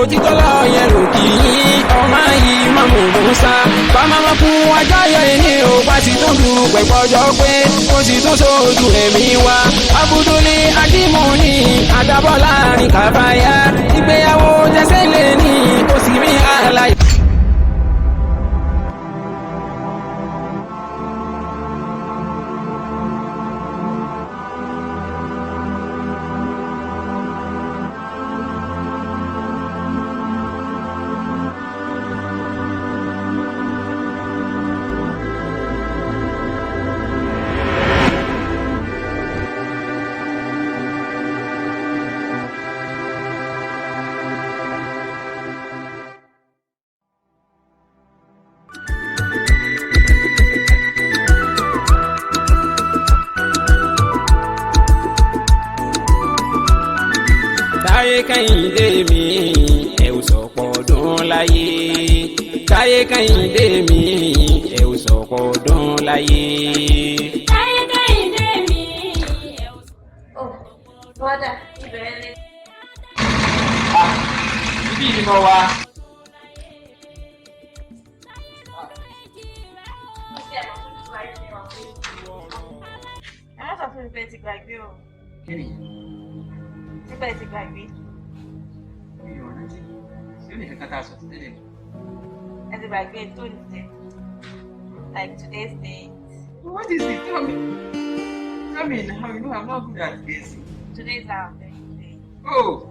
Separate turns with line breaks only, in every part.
Òtítọ́ lọ yẹn ló kì í ọmọ yìí mọ̀mú Musa. Bàmá fún ajáyọ̀ ẹni ò bá sì tún dùn pẹ̀pọ̀jọ́ pé kó sì tún sójú ẹ̀mí wa. Abudulí Akimu ní àdàbọ̀ láàrin kàfáyà. Ìgbéyàwó tẹsẹ̀ lé ní kò sí mi àlàyé. Táyé Kẹ́hìndé mi, ẹ ò sọ̀pọ̀ ọdún láyé. Táyé Kẹ́hìndé mi, ẹ ò sọ̀pọ̀ ọdún láyé.
Táyé Kẹ́hìndé mi.
Oh, brother, ìbẹ̀rẹ̀ lè.
Ibi ni mo wà.
Ẹ má sọ fún mi pé ẹ ti gbàgbé o.
Kí ni?
Nípa ẹ ti gbàgbé.
Mi ò rántí. Ṣé ó ní kankan tá a sọ tẹ́lẹ̀ ni?
Ẹ ti gbàgbé tó ní jẹ. Like today's date.
What is it? Tell me. Tell me now. You know I'm not good at guessing.
Today's our birthday.
Oh!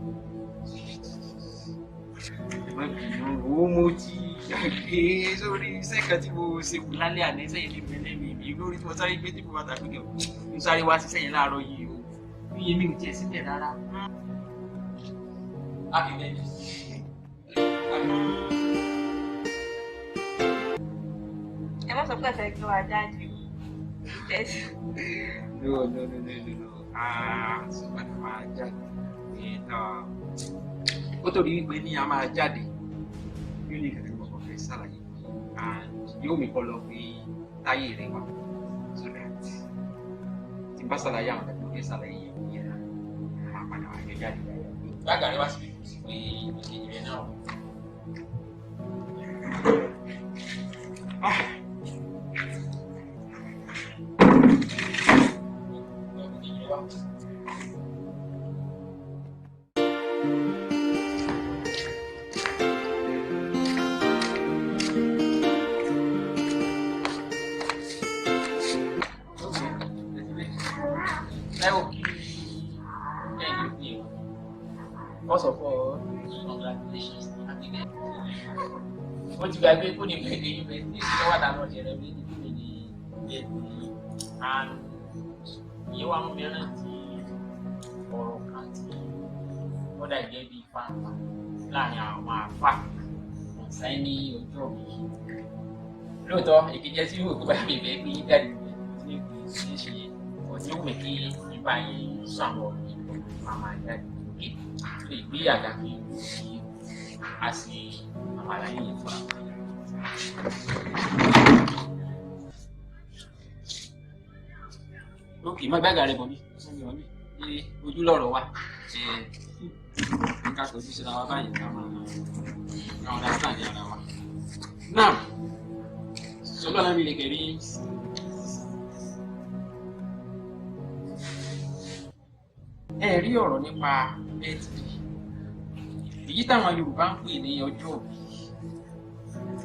Ẹ má bínú, wo mo ti gbàgbé sórí iṣẹ́ kan tí mo ṣe kù lálẹ́ àná, iṣẹ́ yẹn ní bẹ̀rẹ̀ mi mi lórí tí mo sáré gbé tí mo bá tàbí kẹ̀ mo sáré wá ṣiṣẹ́ yẹn láàárọ̀ yìí o. Iye mi ò tiẹ̀ síbẹ̀ rárá. Happy birthday.
Ẹ má sọ pé ẹ fẹ́ gbé wa jáde o. Yes.
No, no, no, no, no, no. Ah, ṣùgbọ́n a máa jáde. Ó torí wípé ní a máa jáde. Yóò ní ìkàtí mo kàn fẹ́ ṣàlàyé. And yóò mi kọ́ lọ pé táyé rẹ̀ wá. So that tí n bá ṣàlàyé àwọn tàbí mo fẹ́ ṣàlàyé yẹn fún yẹn náà, máa padà wá gbé jáde. Báàgà rẹ wá síbi kò sí pé ìkejì rẹ náà. Ah! Ìkejì rẹ wá. Táíwò kí Kẹ́hìndé pé o. First of all, congratulations, happy birthday. Ó ti gbàgbé kó ní birthday yín bẹ́ẹ̀ ní ìṣẹ́ wà dáná ọ̀jẹ̀ rẹ̀ bí ní kí ni birthday yín. And ìyẹn wá mú mi rántí ọ̀rọ̀ kan tí ó dà gẹ́gẹ́ bí fàǹfà láàrin àwọn àfà ọ̀sán ní ọjọ́ mi. Lóòótọ́, èkejì tí yóò gbé bá mi bẹ́ẹ̀ gbé yín jáde ní ìpè ṣe é ṣe ọtí ó wù kí n bá yín sọ àwọn ọ̀rọ̀ yìí máa máa jáde òkè lè gbé àga kí n fi a sì àwọn àlàyé yẹn fún wa. Ókè, má gbàgà rẹ bọ̀ mí, ní ojú lọ̀rọ̀ wa ṣe ká kojú síra wa báyìí ká máa ká wọn dáná sáà ní ara wa. Náà, sọlá náà mi lè kẹ́rí. Ẹ rí ọ̀rọ̀ nípa birthday, èyí táwọn Yorùbá ń pè ní ọjọ́ òbí,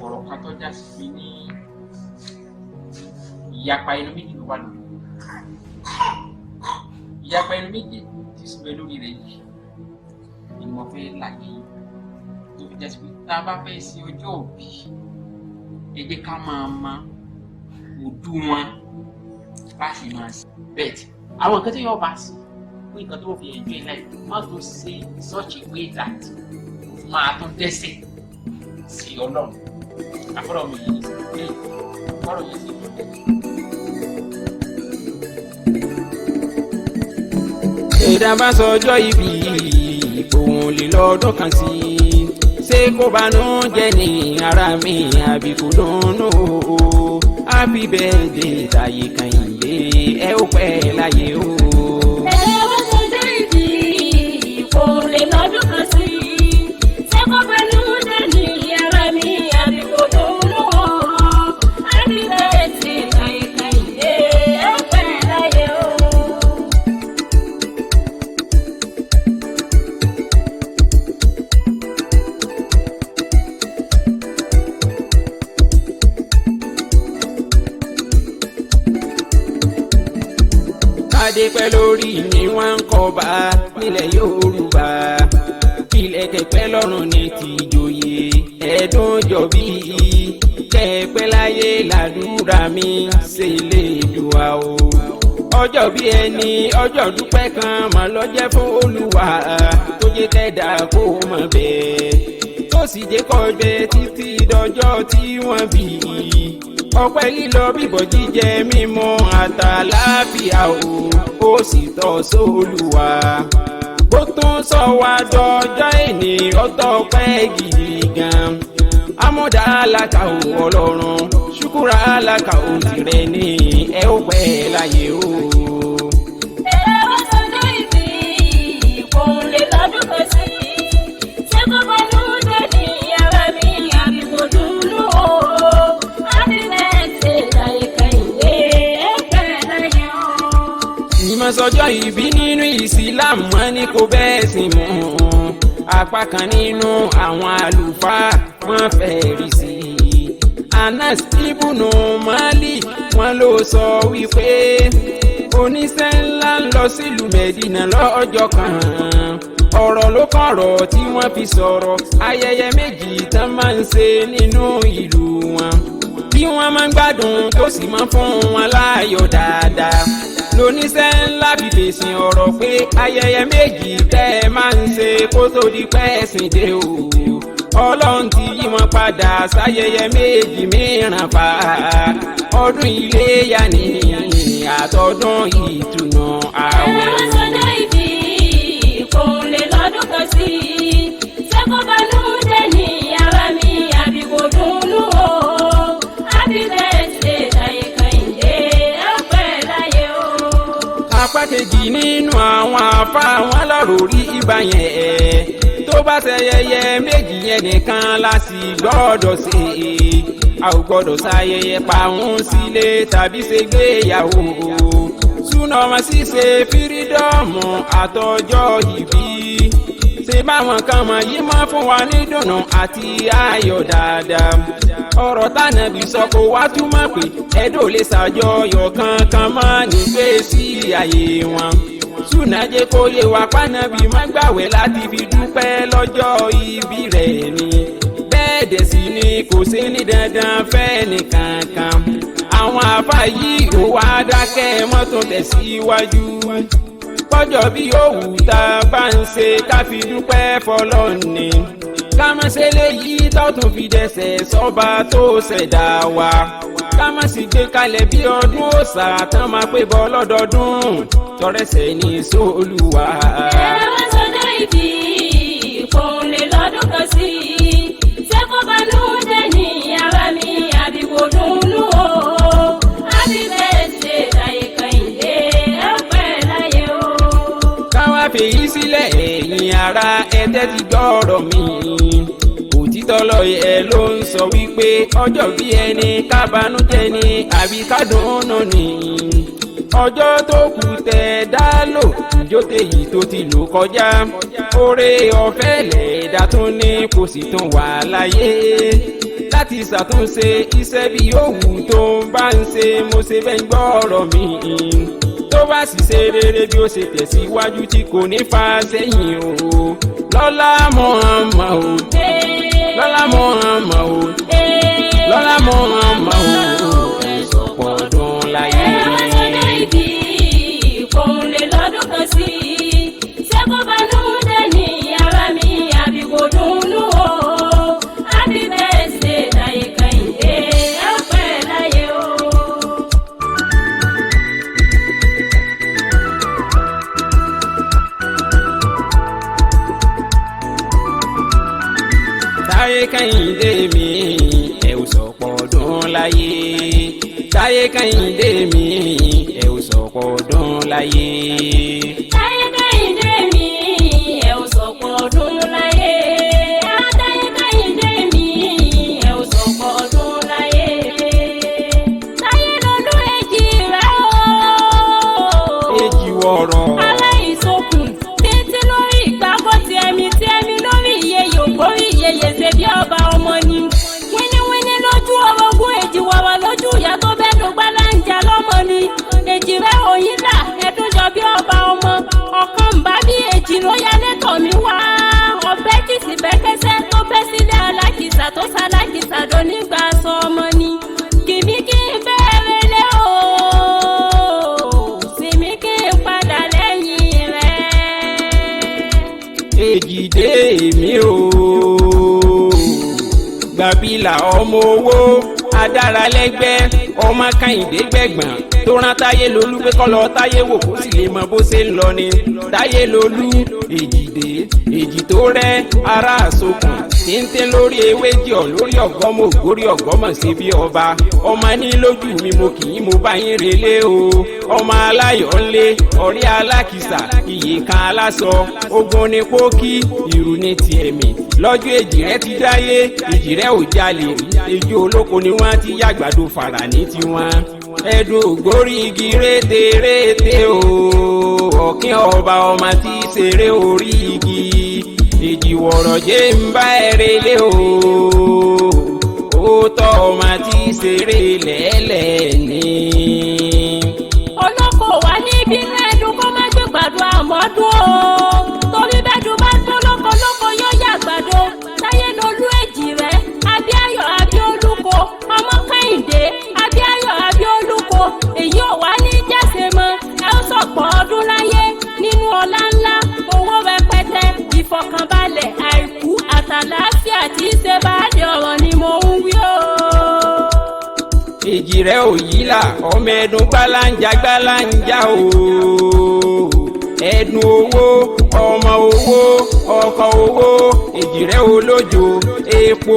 ọ̀rọ̀ kan tó já sí pé ní ìyapa ẹnu méjì ló wà lórí. Ìyapa ẹnu méjì tí sì bẹ lórí rẹ̀ yìí ni mo fẹ́ láyé yìí tó fi já sí pé tá a bá fẹ́ ṣe ọjọ́ òbí, ẹ jẹ́ ká máa mọ òdu wọn bá sì máa ṣe bẹ́ẹ̀ àwọn nǹkan tí yóò bá sí pé nǹkan tó fi enjoy life má tó ṣe such a way that máa tún dẹ́ṣẹ̀ sí Ọlọ́run. Àfọ̀rọ̀ mi yìí ní ọ̀rọ̀ yìí sì lọ bẹ́ẹ̀.
Ẹ̀dá bá sọjọ́ ìbí òun lè lọ́dún kan sí i. Ṣé kó banú jẹ́ ní ara mi àbí kò dùnnú o? Happy birthday Táyé Kẹ́hìndé, ẹ ó pẹ́ láyé o.
Ẹ̀rọ bá sọjọ́ ìbí kò lè lọ́dún kan sí i. Ṣé kó
Kádépẹ́ lórí ni wọ́n ń kọba nílẹ̀ Yorùbá. Ilẹ̀kẹ̀ pẹ́ lọ́rùn ní tìjòyè ẹ̀ẹ́dùn jọ̀bí. Kẹ́ẹ̀pẹ́ láyé làdúrà mi ṣe lè dùwà o. Ọjọ́ bí ẹni ọjọ́ dúpẹ́ kan mà lọ jẹ́ fún Olúwa tó jẹ́ kẹ́dà kó mọ̀ bẹ́ẹ̀. Tó sì jẹ́ kọjẹ́ títí dọjọ́ tí wọ́n bí i. Ọpẹ́ lílọ bíbọ̀ jíjẹ mímu àtàláfíà o, ó sì tọ́ sóluwà. Bó tún sọ wá dọjọ́ ìní ọtọ́ pẹ́ gidi gan. Amúdá aláka ò Ọlọ́run, ṣùkúrà aláka ò tìrẹ ní ẹ ó pẹ́ láyé o.
Ẹ wá sọjọ́ ìbí, kòun lè lọ́dún kan sí. Ṣé kó bọ́lú jẹ́ ní ara mi àbí kò dùnú o? Happy birthday, Táyé Kẹ́hìndé, ẹ pẹ́ láyé o.
Ìmọ̀sọ́jọ́ ìbí nínú ìsìlámù wọn ni kò bẹ́ẹ̀ sì mú. Apá kan nínú àwọn àlùfáà wọ́n fẹ́ rí sí i. Anas ibùnú Mali wọn ló sọ wípé oníṣẹ́ ńlá ń lọ sílùú Mẹ̀dínà lọ́jọ́ kan. Ọ̀rọ̀ ló kọ̀rọ̀ tí wọ́n fi sọ̀rọ̀ ayẹyẹ méjì tán máa ń ṣe nínú ìlú wọn tí wọ́n máa ń gbádùn tó sì máa ń fún wọn láàyò dáadáa. Lóníṣẹ́ ńlá fi fèsì ọ̀rọ̀ pé ayẹyẹ méjì tẹ́ ẹ máa ń ṣe kó tó di pẹ́ẹ́sìn dé o. Ọlọ́run ti yí wọn padà sáyẹyẹ méjì mìíràn fa. Ọdún Iléyá ni àtọdún ìtùnú
Ẹ
àwẹ̀.
wá sọjọ́ ìbí, kòun lè lọ́dún kan sí. Ṣé kó bọ́lú jẹ́ ní ara mi àbí kò dùnú o? Happy birthday, Táyé Kẹ́hìndé, ẹ pẹ́ láyé o.
Apá kejì nínú àwọn afá wọn lọ́rọ̀ rí ibà yẹn ẹ̀ tó bá ṣayẹyẹ méjì yẹn nìkan la sì gbọ́dọ̀ ṣe é. A ò gbọ́dọ̀ ṣayẹyẹ pàrún sílé tàbí ṣègbéyàwó súná ọmọ ṣíṣe fírídọ́ọ̀mù àtọjọ́ ìbí ṣe báwọn kan mọ̀ yìí mọ́ fún wa ní dùnnú àti ayọ̀ dáadáa. Ọ̀rọ̀ tánàbí sọ kó wá túmọ̀ pé ẹ̀dọ́ lè ṣàjọyọ̀ kankan mọ́ nígbèésí ayé wọn. Súnàjẹ́ kó yé wa pánàbí má gbàwẹ̀ láti fi dúpẹ́ lọ́jọ́ ìbí rẹ̀ ni. Bẹ́ẹ̀ dẹ̀ sì ni kò sí ní dandan fẹ́ nìkankan. Àwọn àfa yìí ò wá dákẹ́ mọ́tò tẹ̀síwájú kọjọ bí òwú tá a bá ń ṣe ká fi dúpẹ́ fọlọ́run ni ká má ṣe léyìí tọ́tún fi dẹsẹ̀ sọ́ba tó ṣẹ̀dá wa ká má sì gbé kalẹ̀ bí ọdún òòṣà tán máa pé bọ́ lọ́dọọdún tọrẹsẹ̀ ní sóòlùwà.
Ẹ wá sọjọ́ ìbí, kòun lè lọ́dún kan sí. Ṣé kó bọ́lú jẹ́ ní ara mi àbí kò dùnú o? Happy birthday, Táyé Kẹ́hìndé, ẹ pẹ́ láyé o.
Káwá fèyí sílẹ̀ ẹ̀yin ará ẹ̀tẹ́ ti gbọ́rọ̀ mi. Òtítọ́ lọ́yẹ̀ ló ń sọ wípé ọjọ́ bí ẹni kábànújẹ́ ni àbí kádùnnú ni. Ọjọ́ tó kù tẹ̀ dá lò ìjó tèyí tó ti lò kọjá. Oore ọ̀fẹ́ lẹ̀dá tún ní kò sì tún wà láyé. Láti ṣàtúnṣe iṣẹ́ bí òwú tó ń bá ń ṣe mo ṣe fẹ́ gbọ́rọ̀ mi tó bá sì ṣe rere bí ó ṣe tẹ̀síwájú tí kò ní fa sẹ́yìn o. Lọ́lá Muhammad o, lọ́lá Muhammad o, lọ́lá Muhammad o, ẹ̀sùn pọ̀ dún láyé.
Ẹ wá sọjọ́ ìbí, kòun lè lọ́dún kan sí. Ṣé kó bọ́lú jẹ́ ní ara mi àbí kò dùnú o? Happy birthday, Táyé Kẹ́hìndé, ẹ pẹ́ láyé o.
Táyé Kẹ́hìndé mi, ẹ ò sọ̀pọ̀ ọdún láyé. Táyé Kẹ́hìndé mi, ẹ ò sọ̀pọ̀ ọdún láyé.
Táyé Kẹ́hìndé mi, ẹ ò sọ̀pọ̀ ọdún láyé. Á Táyé Kẹ́hìndé mi, ẹ ò sọ̀pọ̀ ọdún láyé. Táyé lolú èjì rẹ̀ o.
Èjì wọ̀rọ̀.
Aláìsokùn títí lórí ìgbàgbọ́ ti ẹ̀mí tí ẹ̀mí lórí ìyeyè ògbórí ìyeyè ṣe bí ọba ọmọ ni. Wíníwíní lójú orogún èjì wọ̀rọ̀ lójú ìyá tó bẹ́ẹ̀ ló gbá láǹjà lọ́mọ ni. Èjì rẹ̀ òyìn là ẹ̀dúnjọ bí. tó ṣalákìsà dò nígbà sọ ọmọ ni. Kìmí kí n bẹ̀rẹ̀ lé o, sinmi kí n padà lẹ́yìn rẹ̀.
Èjìdé mi o, gbàbílà ọmọ owó adáralẹ́gbẹ́, ọmọ Kẹ́hìndé gbẹ̀gbọ̀n tó rán Táyé Lolú pé kọ́ lọ Táyé wò kó sì lè mọ bó ṣe ń lọ ni. Táyé Lolú èjìdé èjì tó rẹ́ ara àsokùn téńté lórí ewé jọ lórí ọgọ́mọ ògórí ọgọ́mọ ṣe bí ọba ọmọ ní lójú mi, mo kì í mo bá yín relé o. Ọmọ aláyọ̀ ńlé ọ̀rẹ́ alákìsà iyè kan aláṣọ ogun ní pókí ìrù ní tiẹ̀mí lọ́jọ́ èjì rẹ ti dáyé, èjì rẹ ò jalè rí, ejò olóko ni wọ́n ti yàgbàdo fàrà ní tiwọn. Ẹdùn ògbórí igi rété rété o, ọ̀kín ọba ọmọ tí í ṣeré orí igi, èjì wọ̀rọ̀ jẹ́ ń bá ẹ relé o, ó tọ́ ọmọ tí í ṣeré lẹ́lẹ̀ ní.
Olóko wà níbi ẹdun kó má gbé gbàdo àmọ́dún o, torí bẹ́dùn bá tó lóko lóko yóò yàgbàdo. Táyé Lolú èjì rẹ̀ Abíáyọ̀ Abíolúkọ, ọmọ Kẹ́hìndé Abíáyọ̀ Abíolúkọ, èyí ò wá ní jẹ́sẹ̀ mọ́. Ẹ ó sọ̀pọ̀ ọdún láyé nínú ọlá ńlá, owó rẹpẹtẹ, ìfọ̀kànbalẹ̀, àìkú àtàlàáfíà tí í ṣe báàdì ọ̀rọ̀ ni mo ń wí o.
Èjì rẹ ò yí là, ọmọ ẹdun gbálánjà gbálánjà o, ẹdun owó, ọmọ owó, ọkọ owó, èjì rẹ olójo, epo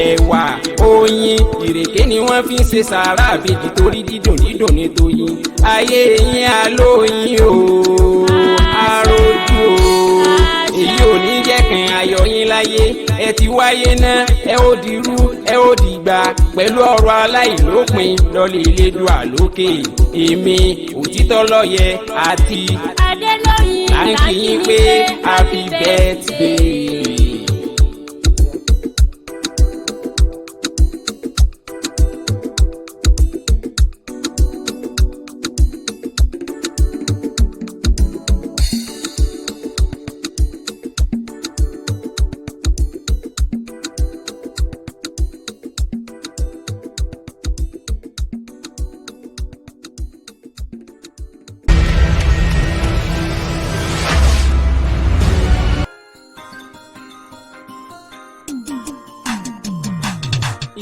ẹ̀wà oyin ìrèké ni wọ́n fi ń ṣe sàárà àbèjì torí dídùn dídùn ní toyin ayé yín alóyin o, arójú o, èyí ò ní jẹ́ kàn ayọ̀ yín láyé. Ẹ ti wáyé náà, ẹ ó dirú, ẹ ó dìgbà pẹ̀lú ọ̀rọ̀ aláìlópin lọ́lẹ̀ ìlédùá lókè. Èmi òtítọ́ lọ́yẹ àti
Adélóyin
à ń kí yín pé happy birthday.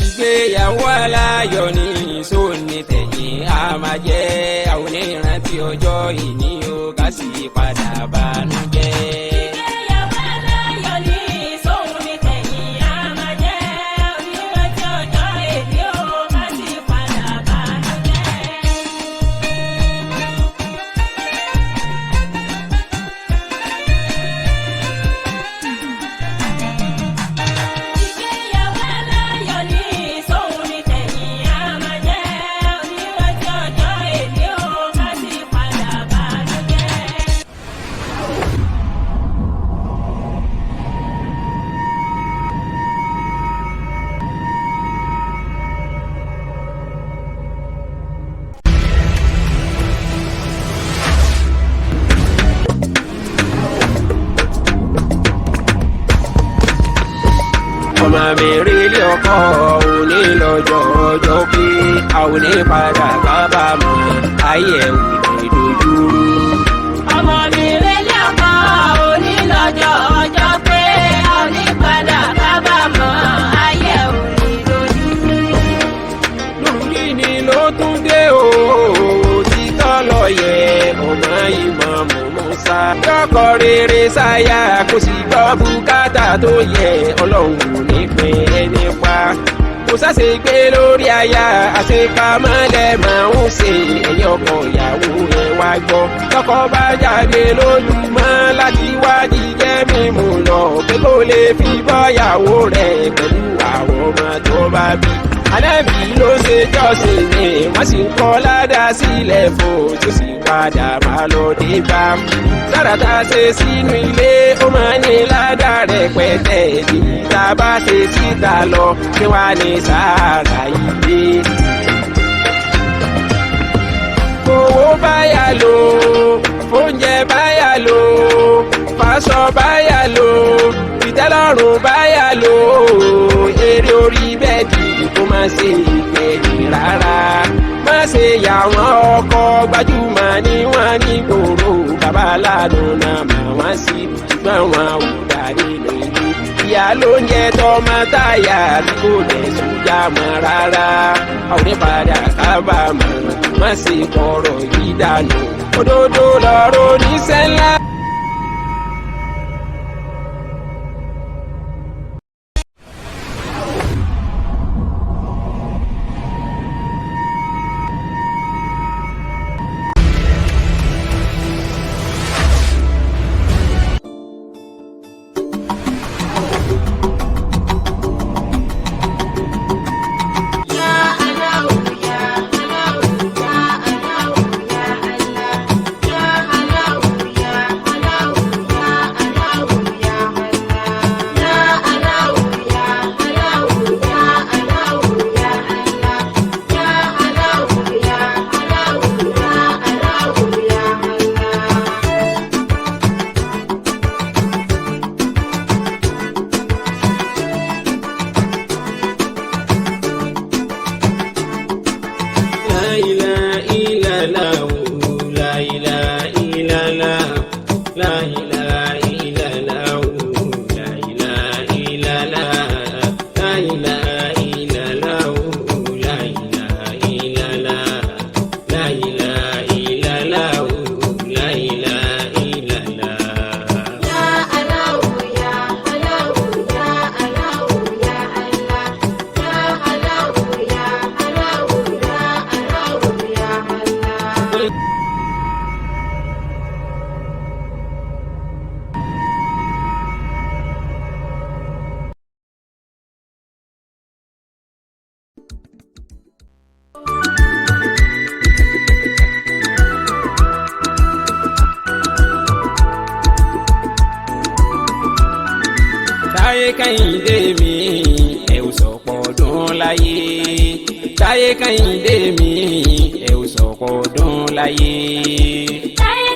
Ìgbéyàwó aláyọ̀ ní sóòní tẹ̀yìn a máa jẹ́ àwọn onírántí ọjọ́ ìní o, ká sì padà bànújẹ́.
Ìgbéyàwó aláyọ̀ ní sóhun ní tẹ̀yìn á máa jẹ́ onírántí ọjọ́ èdè o, ká sì padà bànújẹ́. Ìgbéyàwó aláyọ̀ ní sóhun ní tẹ̀yìn á máa jẹ́ onírántí ọjọ́ èdè o, ká sì padà bànújẹ́.
Ọmọ mi rí ilé ọkọ òní lọ́jọ́ ọjọ́ pé àwọn onípadà kábàámọ̀ ayé ẹ̀ ò ní dojúrú.
Ọmọ mi rélé ọkọ òní lọ́jọ́ ọjọ́ pé a ò ní padà kábàámọ̀ ayé ò ní dojú.
Lórí ni ló tún dé o, títọ́ lọ́yẹ ọmọ ìmọ̀ Mùsá. Kọ́kọ́ rere sáyà kò sì gbọ́ bùkátà tó yẹ, ọlọ́run ò ní pín ẹni pa. Kò sáṣe gbé lórí aya, àṣepamọ́lẹ̀ máa ń ṣe ẹ̀yìn ọkọ ìyàwó ẹ̀ wá gbọ́. Tọkọ bá jáde lójúmọ́ láti wá jíjẹ́ mímu lọ pé kó lè fi bọ́yàwó rẹ̀ pẹ̀lú àwọn ọmọ tó bá bí. Ànábì ló ṣe jọ́sìn ni wọ́n sì ń kọ́ ládàá sílẹ̀ fún tó sì padà máa lọ dé bá. Sára tá a ṣe sínú ilé ó máa ní ládàá rẹpẹtẹ, èyí tá a bá ṣe síta lọ kí wàá ní sára ilé. Owó báyà lò, fóúnjẹ báyà lò, fàṣọ báyà lò, ìtẹ́lọ́rùn báyà lò, èrè ṣe ìgbẹ̀yìn rárá. Má ṣe yà wọ́n ọkọ̀ gbajúmọ̀ ní wọ́n ní gbòòrò bàbá aládùn náà mà wọ́n sí ṣùgbọ́n wọn ò dá nínú ìlú. Ìyá ló ń jẹ tọmọ táyà tí kò dẹ̀ sójà mọ́ rárá. Àwọn onípadà kábàámọ̀ má ṣe kọ̀rọ̀ yìí dànù. Òdodo lọ̀rọ̀ oníṣẹ́ ńlá.
La ilaha illallah, la ilaha illallah, la ilaha illallah, la ilaha illallah, la ilaha illallah, la ilaha illallah, la ilaha illallah, la ilaha illallah.
Táyé Kẹ́hìndé mi ẹ ò sọ̀pọ̀ ọdún láyé. Táyé Kẹ́hìndé mi ẹ ò sọ̀pọ̀ ọdún láyé.
Táyé